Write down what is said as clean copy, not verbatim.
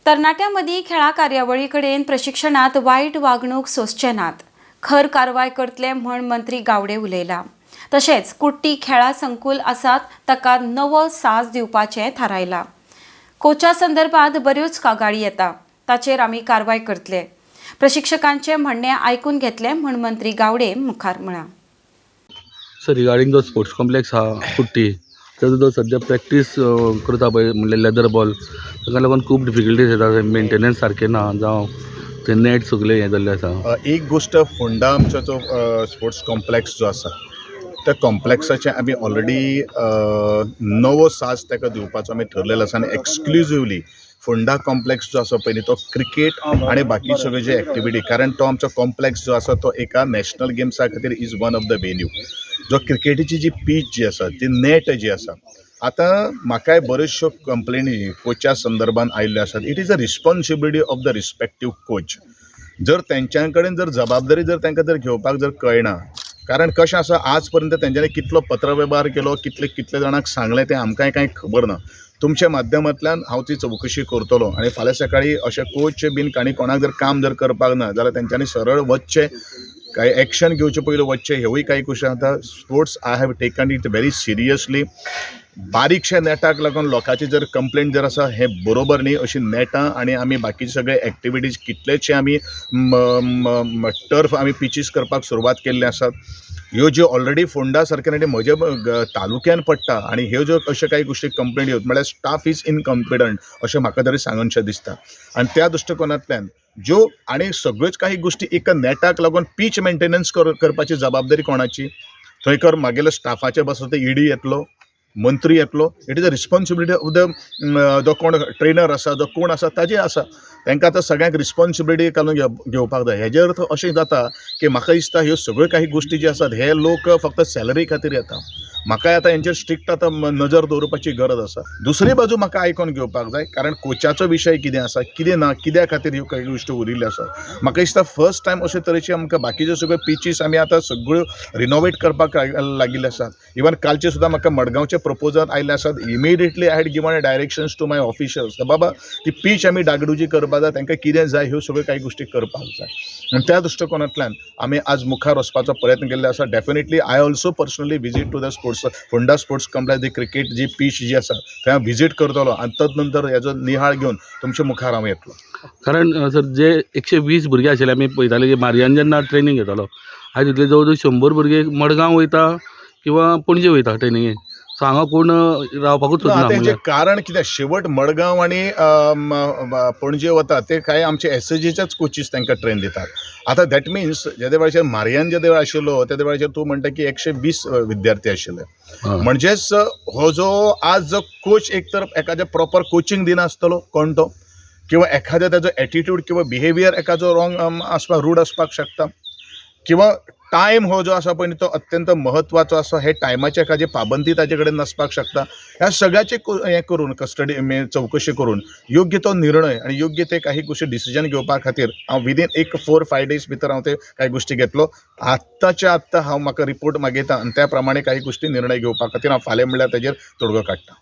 तरणाट्यां मदीं खेळां कार्यावळी कडेन प्रशिक्षणांत वायट वागणूक सोंसचे नात, खर कारवाय करतले म्हण मंत्री गावडे उलयला. तशेंच कुट्टी खेळां संकुल आसात ताका नवो साज दिवपाचें थारायलां. कोचा संदर्भात बऱ्योच कागाळी येता, ताचेर आमी कारवाय करतले. प्रशिक्षकांचें म्हणणें आयकून घेतलें म्हूण मंत्री गावडे मुखार म्हळां. सर, रिगार्डींग जो स्पोर्ट्स कॉम्प्लेक्स आहा कुट्टी, ताजो जो सद्या प्रॅक्टीस करता पळय, म्हणल्यार लेदर बॉल, ताका लागून खूब डिफिकल्टीज येता. मेंटेनन्स सारकें ना जावं ते नेट सगळे हें जाल्लें आसा. एक गोश्ट, फोंडा आमचो जो स्पोर्ट्स कॉम्प्लेक्स जो आसा, त्या कॉम्प्लेक्साचे आमी ऑलरेडी नवो साज ताका दिवपाचो आमी ठरलेलो आसा आनी एक्सक्लुजिवली फोंडा कॉम्प्लेक्स जो आसा पयलीं तो क्रिकेट आनी बाकी सगळे जे एक्टिविटी, कारण तो आमचो कॉम्प्लेक्स जो आसा तो एका नॅशनल गेम्सा खातीर is one of the venue. जो क्रिकेटीची जी पीच जी आसा, ती नेट जी आसा, आतां म्हाकाय बऱ्योचश्यो कंप्लेनी कोचा संदर्भान आयिल्ल्यो आसात. It is a responsibility of the respective coach. जर तेंच्या कडेन जर जबाबदारी जर तांकां जर घेवपाक जर कळना, कारण कशें आसा, आज पर्यंत तेंच्यांनी कितलो पत्रवेव्हार केलो, कितले कितले जाणांक सांगलें, तें आमकांय कांय खबर ना. तुमच्या माध्यमांतल्यान हांव ती चवकशी करतलो आनी फाल्यां सकाळीं अशे कोच बीन आनी कोणाक जर काम जर करपाक ना जाल्यार तेंच्यांनी सरळ वचचें, कांय एक्शन घेवचे पयलीं वचचें. हेवूय कांय गोश्टी आतां sports I have taken it very seriously. बारीकशा नेटाक लागून लोकांची जर कंप्लेंट जर आसा, हें बरोबर न्ही. अशी नेटां आनी आमी बाकीचे सगळे एक्टिविटीज कितलेशे आमी टर्फ आमी पिचीस करपाक सुरवात केल्ले आसात. ह्यो ज्यो ऑलरेडी फोंडा सारक्या आनी म्हज्या तालुक्यान पडटा आनी ह्यो ज्यो अश्यो कांय गोश्टी कंप्लेंट येवत म्हळ्यार स्टाफ is इनकॉम्पिटंट अशें म्हाका तरी सांगनशें दिसता. आनी त्या दृश्टिकोनांतल्यान ज्यो आनी सगळ्योच काही गोश्टी एका नेटाक लागून पीच मेंटेनन्स करपाची जबाबदारी कोणाची? थंयकर मागेल्या स्टाफाचे बसत ईडी येतलो, मंत्री येतलो. It is a responsibility of the जो कोण ट्रेनर आसा, जो कोण आसा ताजी आसा. तांकां आतां सगळ्यांक रिस्पॉन्सिबिलिटी घालून घेवपाक जाय. हेजे अर्थ अशें जाता की म्हाका दिसता ह्यो सगळ्यो काही गोश्टी ज्यो आसात, हे लोक फक्त सॅलरी खातीर येता. म्हाका आतां हेंचेर स्ट्रिक्ट आतां नजर दवरपाची गरज आसा. दुसरी बाजू म्हाका आयकोन घेवपाक जाय, कारण कोचाचो विशय कितें आसा, कितें ना, कित्या खातीर ह्यो काही गोश्टी उरिल्ल्यो आसात. म्हाका दिसता फर्स्ट टायम अशे तरेची आमकां बाकीच्यो सगळ्यो पिचीस आमी आतां सगळ्यो रिनोवेट करपाक लागिल्ले आसात. इवन कालचे सुद्दां म्हाका मडगांवचे प्रपोजल आयिल्ले आसात. Immediately I had given directions to my officials, बाबा ती पीच आमी डागडुजी करपाक जाय, तांकां कितें जाय ह्यो सगळ्यो काही गोश्टी करपाक जाय. आनी त्या दृश्टिकोनांतल्यान आमी आज मुखार वचपाचो प्रयत्न केल्लो आसा. Definitely I also personally visit to the sports Ponda sports complex, the cricket जी पीच जी आसा थंय हांव विजीट करतलो आनी तद नंतर हेजो निहाळ घेवन तुमच्या मुखार हांव येतलो. कारण सर, जे 120 भुरगे आशिल्ले, आमी पळयताले की मार्यान जेन्ना ट्रेनींग घेतालो, आयज तितले जवळ जवळ 100 भुरगे मडगांव वयता किंवा पणजे वयता ट्रेनिंगेक. सो हांगा कोण रावपाकूच ना, सोदना. आतां हेजें म्हणल्यार कारण कितें, शेवट मडगांव आनी पणजे वता ते कांय आमचे एसएजीच्याच कोचीस तांकां ट्रेन दितात. आतां that means जेदे वेळाचेर मार्यान जेदे वेळार आशिल्लो, तेदे वेळाचेर तूं म्हणटा की 120 विद्यार्थी आशिल्ले. म्हणजेच हो जो आज जो कोच एक तर एखादें प्रॉपर कोचिंग दिनासतलो कोण तो, किंवा एखाद्या ताजो एटिट्यूड किंवा बिहेवियर एखादो रॉंग आसपाक, रूड आसपाक शकता, किंवा टायम हो जो आसा पळय न्ही, तो अत्यंत महत्वाचो आसा. हे टायमाचे एखादी पाबंदी ताजे कडेन नासपाक शकता. ह्या सगळ्याचे हें करून कस्टडी चवकशी करून योग्य तो निर्णय आनी योग्य ते काही गोश्टी डिसिजन घेवपा खातीर हांव विदीन एक 4-5 डेज भितर हांव ते काही गोश्टी घेतलो. आत्ताच्या आत्तां हांव म्हाका रिपोर्ट मागयता आनी त्या प्रमाणे काही गोश्टी निर्णय घेवपा खातीर हांव फाल्यां म्हणल्यार ताजेर तोडगो काडटा.